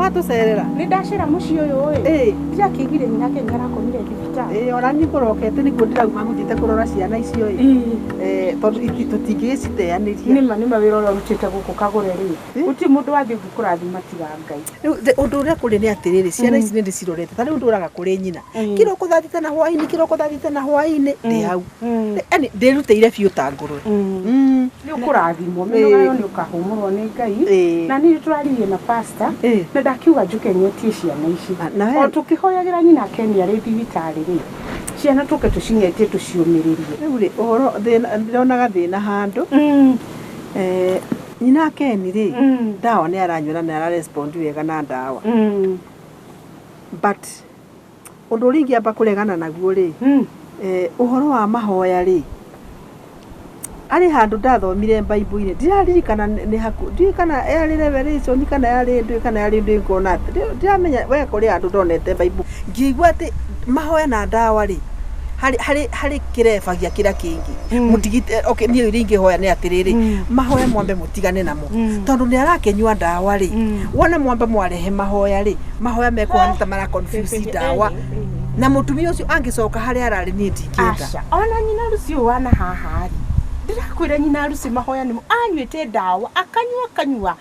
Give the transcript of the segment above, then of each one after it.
Nĩwatũcerera? Nĩ ndacera mũciĩ ũyũ ĩ. Ĩĩ. Ndirakĩiguire nyina Ken arakomire thibitarĩ. Ĩĩ, ona niĩ ngũrokete nĩkuo ndĩrauma ngũthiĩte kũrora ciana icio ĩ. Tondũ tũtingĩgĩciteanĩria. Nĩma nĩma wĩra ũrĩa ũrutĩte gũkũ Kagũre rĩ. Gũtirĩ mũndũ wathiĩ ũngĩkũrathima tiga Ngai. Rĩu ũndũ ũrĩa kũrĩ nĩ atĩrĩrĩ, ciana ici nĩ ndĩcirorete. Ta rĩu ndũraga kũrĩ nyina. Kĩroko thaa thita na hwaĩ-inĩ, kĩroko thaa thita na hwaĩ-inĩ, ndĩ hau. Yaani ndĩrutĩire biũ ta ngũrwe. Nĩ ũkũrathimwo, mĩnoga nĩ ũkahũmũrwo nĩ Ngai. Na niĩ tũraririe na pastor na ndakiuga njũke nyetie ciana ici. O tũkĩhoyagĩra nyina Ken arĩ thibitarĩ rĩ, ciana tũke tũcing'etie tũciũmĩrĩrie. Rĩu rĩ, ũhoro thĩna, ndĩronaga thĩna handũ. Nyina Ken rĩ, ndawa nĩ aranyua na nĩ ararespond wega na ndawa. But ũndũ ũrĩa ingĩamba kũregana naguo rĩ, ũhoro wa mahoya rĩ, arĩ handũ ndathomire Bible-inĩ, ndiraririkana nĩ haku, ndiũĩ kana yarĩ Revelation kana yarĩ ndũĩ kana yarĩ ndũĩ ngona atĩ, ndiramenya we kũrĩ handũ ndonete Bible. Ngĩigua atĩ mahoya na ndawa rĩ, harĩ kĩrebagia kĩrĩa kĩngĩ. Mũtigite, okay, niĩ ũrĩa ingĩhoya nĩ atĩrĩrĩ, mahoya mwambe mũtigane namo. Tondũ nĩ arakĩnyua ndawa rĩ, wona mwambe mwarehe mahoya rĩ, mahoya mekũhana ta mara confuse ndawa. Na mũtumia ũcio angĩcoka harĩa ararĩ niĩ ndingĩenda. Aca, ona nyina Lucy ũyũ wana haha rĩ, ndĩrakwĩra nyina Lucy mahoya nĩmo anyuĩte ndawa, akanyua akanyua.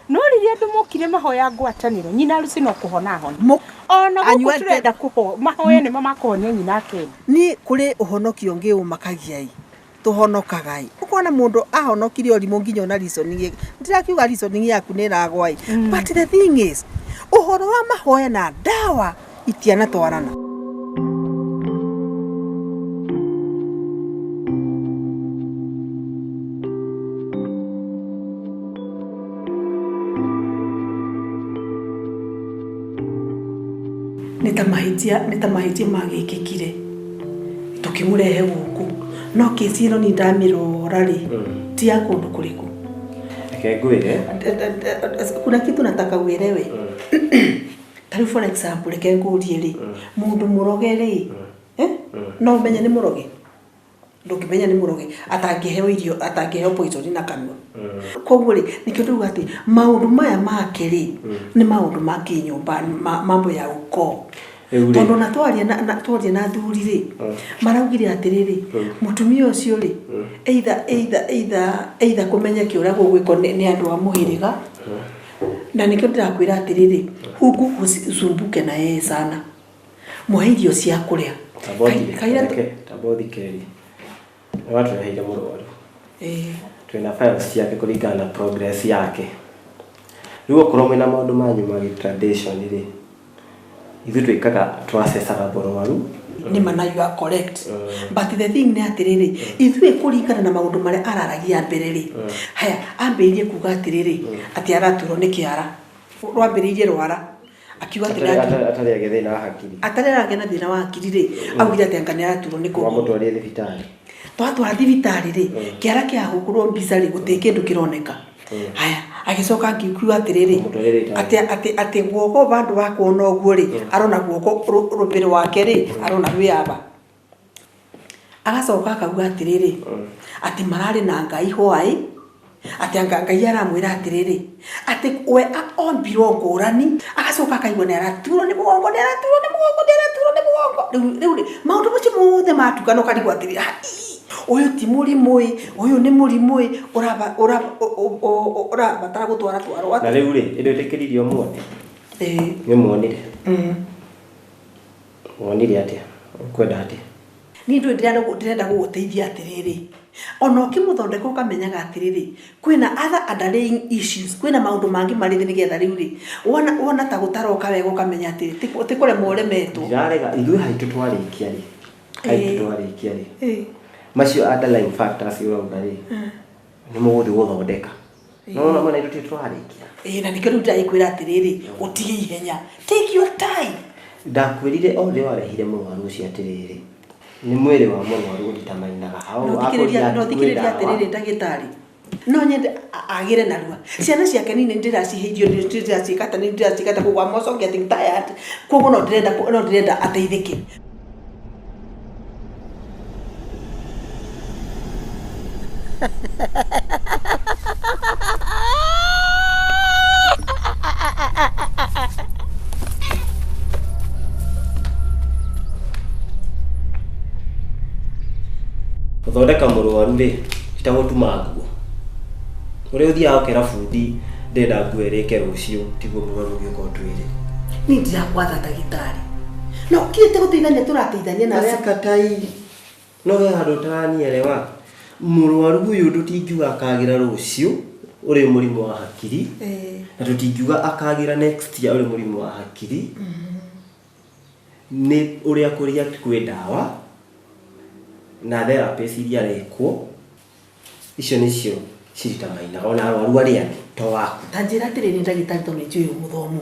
No rĩrĩa andũ mokire mahoya ngwatanĩro, nyina Lucy no kũhona ahona. Ona gũkũ tũrenda kũho, mahoya nĩmo makũhonia nyina Ken. Niĩ kũrĩ ũhonokio ũngĩ ũmakagia ĩ, tũhonokaga ĩ. Ũkona mũndũ ahonokire ũrimũ nginya ona reasoning, ndĩrakiuga reasoning yaku nĩ ĩragwa ĩ. But the thing is, ũhoro wa mahoya na ndawa itianatwarana. Nĩ ta mahĩtia, nĩ ta mahĩtia magĩkĩkire tũkĩmũrehe gũkũ, no kesi ĩno niĩ ndamĩrora rĩ, ti ya kũndũ kũrĩkũ. Reke ngwĩre. Kuna kitu nataka uelewe. Ta rĩu for example, reke ngũrie rĩ, mũndũ mũroge rĩ, no ũmenye nĩ mũroge? Ndũngĩmenya nĩ mũroge atangĩheo irio, atangĩheo poison na kanua. Koguo rĩ, nĩkĩo ndauga atĩ maũndũ maya make rĩ, nĩ maũndũ ma kĩnyũmba, mambo ya ukoo. Tondũ ona twaria na athuri rĩ, maraugire atĩrĩrĩ, mũtumia ũcio rĩ, either kũmenya kĩũrĩa gũgwĩkwo nĩ andũ a mũhĩrĩga. Na nĩkĩo ndĩrakwĩra atĩrĩrĩ, huku usumbuke na yeye sana. Mũhe irio cia kũrĩa. Tamba ũthikĩrĩrie. Nĩ watũreheire mũrwaru. Twĩna files ciake kũringana na progress yake. Rĩu okorwo mwĩna maũndũ manyu ma tradition rĩ, ithuĩ twĩkaga twacecaga mũrwaru. Nĩ ma na you are correct. But the thing nĩ atĩrĩrĩ, ithuĩ kũringana na maũndũ marĩa araragia mbere rĩ, haya, ambĩrĩirie kuga atĩrĩrĩ, atĩ araturwo nĩ kĩara. Rwambĩrĩirie rwara. Akiuga atĩ Atarĩ agĩa thĩna wa hakiri. Atarĩ aragĩa na thĩna wa hakiri rĩ, augire atĩ anga nĩ araturwo nĩ kũgũrũ. Wamũtwarire thibitarĩ. Twatwara thibitarĩ rĩ, kĩara kĩahũrwo mbica rĩ, gũtirĩ kĩndũ kĩroneka. Haya, agĩcoka akiuga atĩrĩrĩ, atĩ guoko vandũ wa kuona ũguo rĩ, arona guoko rũbĩrĩ wake rĩ, arona rwĩ aba. Agacoka akauga atĩrĩrĩ, atĩ mararĩ na Ngai hwaĩ, atĩ anga Ngai aramwĩra atĩrĩrĩ, atĩ we ombirwo ngũrani, agacoka akaigua nĩ araturwo nĩ mũgongo, nĩ araturwo nĩ mũgongo, nĩ araturwo nĩ mũgongo. Rĩu rĩ, maũndũ macio mothe matukana ũkarigwo atĩrĩrĩ, ũyũ ti mũrimũ ĩ, ũyũ nĩ mũrimũ ĩ, ũrabatara gũtwara twarwo atĩa? Na rĩu rĩ, ĩndũ ĩtĩkĩririo muone? Nĩ muonire? Muonire atĩa? Ũkwenda atĩa? Niĩ ndũĩ ndĩrenda gũgũteithia atĩrĩrĩ, ona ũkĩmũthondeka ũkamenyaga atĩrĩrĩ, kwĩna other underlying issues, kwĩna maũndũ mangĩ marĩ thĩ nĩgetha rĩu rĩ, wona ta gũtaroka wega ũkamenya atĩrĩ, ti kũremwo ũremetwo. Ndirarega, ithuĩ haitũ twarĩkia rĩ, haitũ twarĩkia rĩ, macio underlying factors ũrauga rĩ, nĩ mũgũthiĩ gũthondeka. No, no, no, ithuĩ twarĩkia. Na nĩkĩo rĩu ndĩragĩkwĩra atĩrĩrĩ, ũtige ihenya. Take your time. Ndakwĩrire o rĩrĩa warehire mũrwaru ũcio atĩrĩrĩ, nĩ mwĩrĩ wa mũrwaru ũnditamainaga. Hau No thikĩrĩria, no akũria thikĩrĩria ndawa. atĩrĩrĩ, ndagĩtarĩ. No nyende agĩre narua. Ciana ciake nini ndĩracihe irio, ndĩraciĩka atĩa, ndĩraciĩka atĩa, koguo I'm also getting tired. Koguo no ndĩrenda ateithĩke. Gũthondeka mũrwaru rĩ, ti ta gũtuma nguo. Ũrĩa ũthiaga ũkera bundi ndĩrenda nguo ĩrĩke rũciũ, tiguo mũrwaru ũngĩũka ũtwĩre. Niĩ ndirakwatha ndagĩtarĩ. No kĩrĩte gũteithania tũrateithania nawe. Sikatai. No he handũ ũtaranielewa. Mũrwaru ũyũ tũtingiuga akagĩra rũciũ ũrĩ mũrimũ wa hakiri, na tũtingiuga akagĩra next year ũrĩ mũrimũ wa hakiri. Nĩ ũrĩa kũ react kwĩ ndawa na therapy iria arekwo, icio nĩcio ciritamainaga ona arwaru arĩa angĩ to waku. Ta njĩra atĩrĩrĩ ndagĩtarĩ tondũ nĩ njũĩ wĩ mũthomu.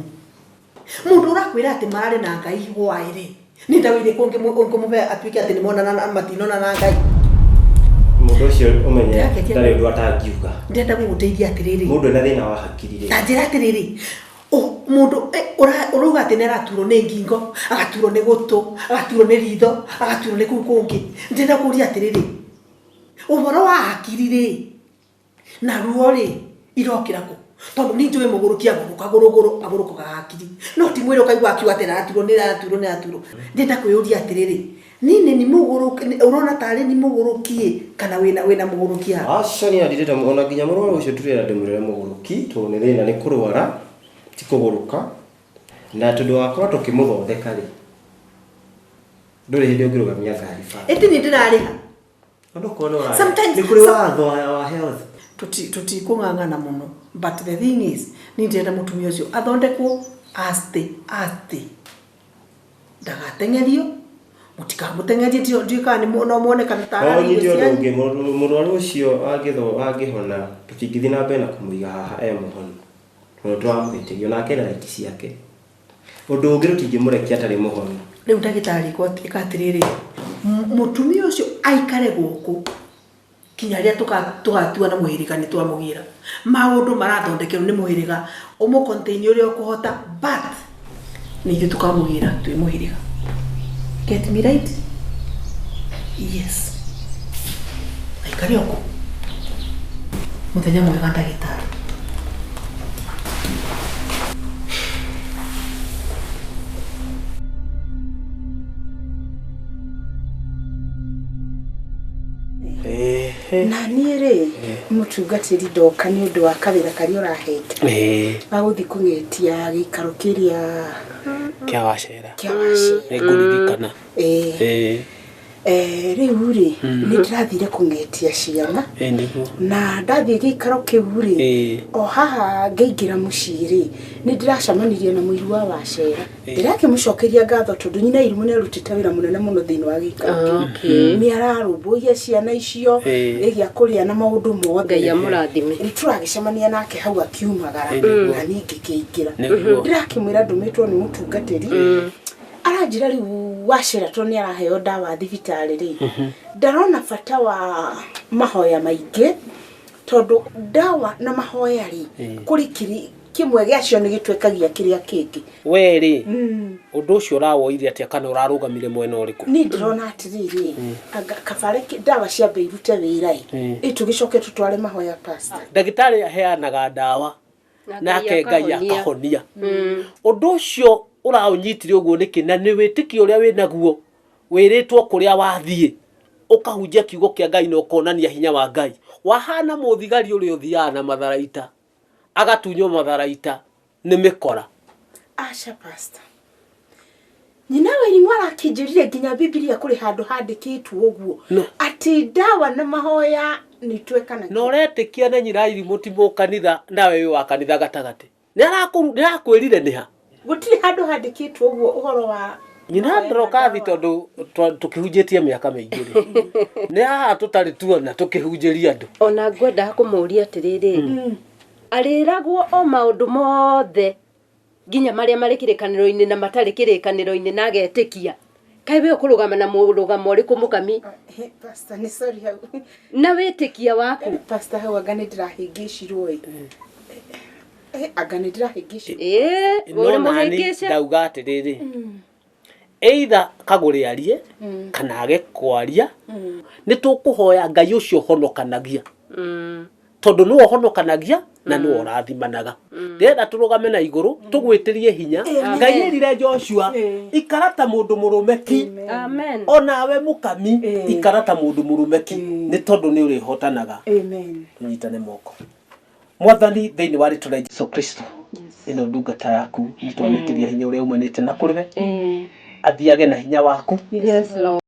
Mũndũ ũrakwĩra atĩ mararĩ na Ngai why rĩ, nĩ ndawa irĩkũ ũngĩmũhe atuĩke atĩ nĩ monana na matinonana na Ngai? Mũndũ ũcio ũmenye ndarĩ ũndũ atangiuga. Ndĩrenda gũgũteithia atĩrĩrĩ. Mũndũ ena thĩna wa hakiri rĩ. Ta njĩra atĩrĩrĩ, Mũndũ ũrauga atĩ nĩ araturwo nĩ ngingo, agaturwo nĩ gũtũ, agaturwo nĩ ritho, agaturwo nĩ kũu kũngĩ. Ndĩrenda kũria atĩrĩrĩ, ũhoro wa hakiri rĩ, na ruo rĩ, irokĩra kũ? Tondũ niĩ njũĩ mũgũrũki agũrũka gũrũgũrũ agũrũkaga hakiri, no ti mwĩrĩ ũkaigua akiuga atĩ nĩ araturwo nĩ araturwo nĩ araturwo. Ndĩrenda kwĩyũria atĩrĩrĩ, niĩ nĩ niĩ mũgũrũki, ũrona tarĩ niĩ mũgũrũki ĩ, kana wĩna wĩna mũgũrũki haha? Aca niĩ ndirenda ona nginya mũrwaru ũcio ndirenda ndĩmwĩre mũgũrũki tondũ nĩ thĩna nĩ kũrwara ti kũgũrũka na tondũ wakorwo tũkĩmũthondeka rĩ ndũrĩ hĩndĩ ũngĩrũgamia ngari bara. Ĩtĩ niĩ ndĩrarĩha. Onokorwo nĩ ũrarĩha. Sometimes Nĩ kũrĩ watho wa health. Tũtikũng'ang'ana mũno but the thing is niĩ ndĩrenda mũtumia ũcio athondekwo aste aste. Ndagateng'erio, mũtikamũteng'erie ndiũĩ kana no muone kana ta No ararĩa nyite irio ũndũ cianyu. ũngĩ, mũrwaru ũcio angĩhona, tũtingĩthiĩ na mbere na kũmũiga haha e mũhonu, tondũ nĩtũramũhĩtĩria, onake ena right ciake. Ũndũ ũngĩ tũtingĩmũrekia atarĩ mũhonu. Rĩu ndagĩtarĩ ĩka atĩrĩrĩ, mũtumia ũcio aikare gũkũ Kinya rĩrĩa tũgatua na mũhĩrĩga nĩ twamũgĩra. Maũndũ marathondekerwo nĩ mũhĩrĩga, ũmũ contain ũrĩa ũkũhota but nĩ ithuĩ tũkamũgĩra twĩ mũhĩrĩga. Get me right? Yes. Aikare o kũu. Mũthenya mwega ndagĩtarĩ. Na niĩ rĩ, mũtungatĩri ndoka nĩ ũndũ wa kawĩra karĩa ũrahete ga gũthiĩ kũng'etia gĩikaro kĩrĩa Kĩa wacera. Kĩa wacera. Nĩngũririkana. Ĩĩ. Rĩu rĩ, nĩ ndĩrathire kũng'etia ciana. Ĩĩ nĩguo. Na ndathiĩ gĩikaro kĩu rĩ, o haha ngĩingĩra mũciĩ rĩ, nĩ ndĩracemanirie na mũiru wa wacera. Ndĩrakĩmũcokeria ngatho tondũ nyina Irimũ nĩ arutĩte wĩra mũnene mũno thĩinĩ wa gĩikaro kĩu. Nĩ ararũmbũiya ciana icio, gĩa kũrĩa na maũndũ mothe. Ngai amũrathime. Nĩ tũragĩcemania nake hau akiumagara na niĩ ngĩkĩingĩra. Ndĩrakĩmwĩra ndũmĩtwo nĩ mũtungatĩri. Aranjĩra rĩu wacera tondũ nĩ araheo ndawa thibitarĩ rĩ, ndarona bata wa mahoya maingĩ tondũ ndawa na mahoya rĩ, kũrĩ kĩmwe gĩacio nĩ gĩtwekagia kĩrĩa kĩngĩ. We rĩ, ũndũ ũcio ũrawoire atĩa kana ũrarũgamire mwena ũrĩkũ? Niĩ ndĩrona atĩrĩrĩ, anga kaba reke ndawa ciambe irute wĩra ĩ, ĩ tũgĩcoke tũtware mahoya pastor. Ndagĩtarĩ aheanaga ndawa nake Ngai akahonia. Ũndũ ũcio ũraũnyitire ũguo nĩkĩ? Na nĩ wĩtĩkio ũrĩa wĩnaguo wĩrĩtwo kũrĩa wathiĩ ũkahunjia kiugo kĩa Ngai na ũkonania hinya wa Ngai. Wahana mũthigari ũrĩa ũthiaga na matharaita agatunywo matharaita nĩ mĩkora. Aca pastor. Nyina wa irimũ arakĩnjĩrire nginya Bibilia kũrĩ handũ handĩkĩtwo ũguo No. atĩ ndawa na mahoya nĩ twekanagia. Na ũretĩkia na nyina wa irimũ ti mũkanitha nawe wĩ wa kanitha gatagatĩ. Nĩ arakwĩrire nĩ ha? Gũtirĩ handũ handĩkĩtwo ũguo ũhoro wa Nyina Ndorokathi tondũ tũkĩhunjĩtie mĩaka mĩingĩ rĩ, nĩ haha tũtarĩ tuona tũkĩhunjĩria andũ. Ona ngwendaga kũmũria atĩrĩrĩ, arĩragwo o maũndũ mothe nginya marĩa marĩ kĩrĩkanĩro-inĩ na matarĩ kĩrĩkanĩro-inĩ na agetĩkia. Kaĩ we ũkũrũgama na mũrũgamo ũrĩkũ mũkami? Pastor, nĩ sorry hau. Na wĩtĩkia waku. Pastor, hau anga nĩ ndĩrahĩngĩcirwo ĩ. Anga nĩ ndĩrahĩngĩcirwo. Ĩĩ, No ũrĩ nani mũhĩngĩce. ndauga atĩrĩrĩ, either kagũre arie kana age kwaria, nĩ tũkũhoya Ngai ũcio ũhonokanagia. Tondũ nĩwe ũhonokanagia Na nĩwe ũrathimanaga. Ndĩrenda tũrũgame na igũrũ tũgwĩtĩrie hinya. Ngai erire Joshua, ikara ta mũndũ mũrũme ki. Amen. Onawe mũkami, ikara ta mũndũ mũrũme ki, nĩ tondũ nĩ ũrĩhotanaga. Amen. Tũnyitane moko. Mwathani, thĩinĩ wa rĩtwa rĩa Jesu Kristo, ĩno ndungata yaku nĩ twamĩtĩria hinya ũrĩa umanĩte na kũrĩ we, athiage na hinya waku. Yes, Lord.